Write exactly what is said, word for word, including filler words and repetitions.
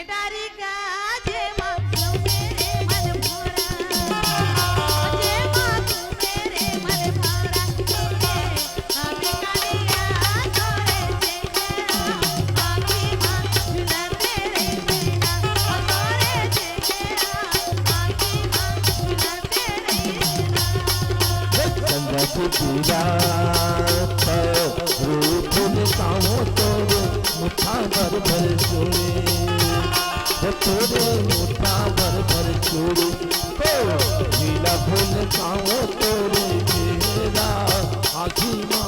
डारी का जेमा तू मेरे मन भरा, जेमा तू मेरे मन भरा, तू मेरे आँखी कालिया तोरे चेहरा, आँखी मा झूला तेरे नैना, तोरे चेहरा, आँखी मा झूला तेरे नैना। चंदा के पीरा तो रूप ने काहो तोरे मुठा भर भर चूड़ी, वो तोरे मुठा भर भर चूड़ी, तो नीला फूल काहो तोरे चेहरा, आँखी मा